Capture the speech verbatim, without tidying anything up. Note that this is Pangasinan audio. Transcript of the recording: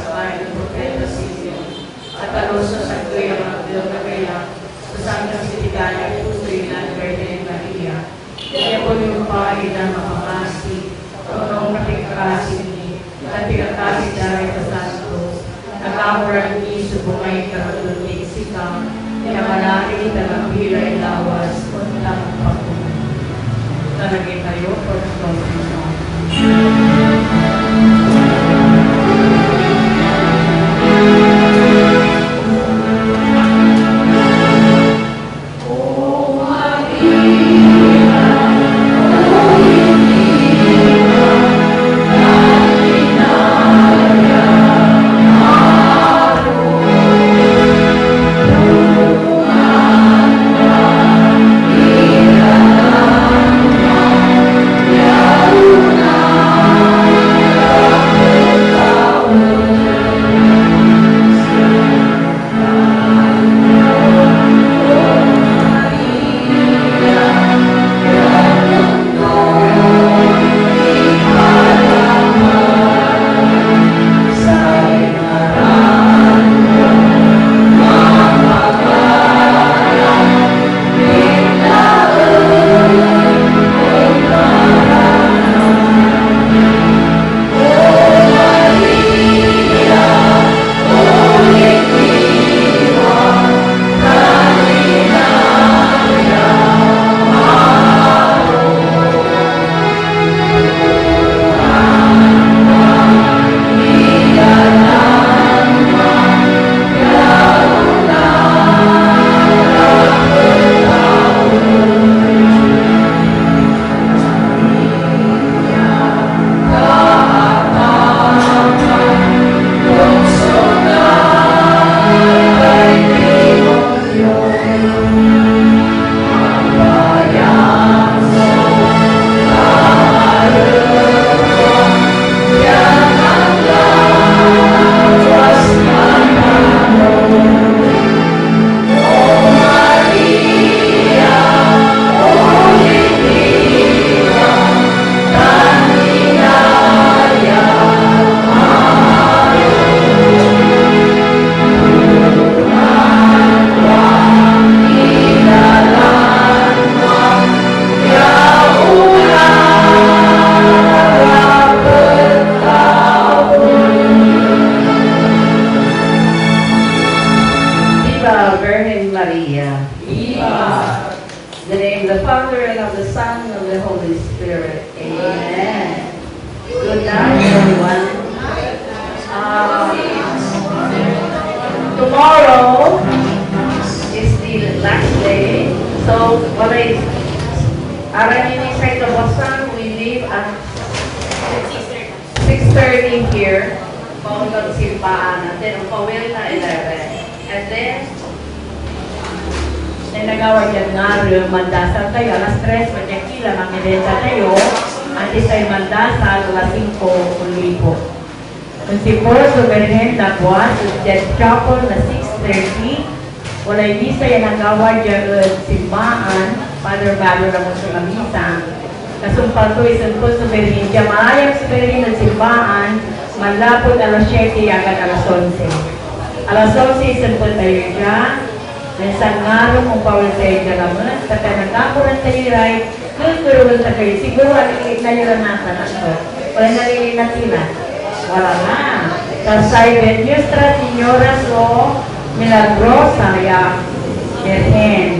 Saray profeta Simeon, a talus so sakey a mangel na gayak, so sankaspitaliay puso nen Birhen Maria, ya onyumpal iran mapakasi, onung na pikakasi mi, tan pikakasi da ray sasanto, nakamuran mi so bungay karadot ed sika, ya manari tan mabilay lawas, ontan pakuno. Talagay tayo for the closing song. Viva Virgen Maria! Viva! In the name of the Father, and of the Son, and of the Holy Spirit. Amen. Good night, everyone. Uh, tomorrow is the last day. So, walay, aran ini say kabuasan, we leave at six thirty here. Paunod simbaan. And then, ang pawil na eleven. And then, Nanagawa diad ngarem, mandasal tayo, alas tres, madyakila, mangirenta tayo, antis tayo mandasal, alas singko, onlipo. Onsimpor so Birhen na buas, diad chapel na six thirty, walay misa ya nagawa dia ed simbaan, Father Mario Ramos so mamisa. Kasumpal to, isempet so Birhen dia, maayam so Birhen ed simbaan, manlapud alas siete ya agad alas onse. Alas onse, isempet tayo dia, nen sanngarem, ompawil tayo dia lamet, ta pian nakamuran tayo iray kekerewen ta kayo. Siguro, aliliit na yo ra natan, ano? Wala naliliit na tila? Wala na. Ta say Nuestra Señora so Milagrosa ya Birhen.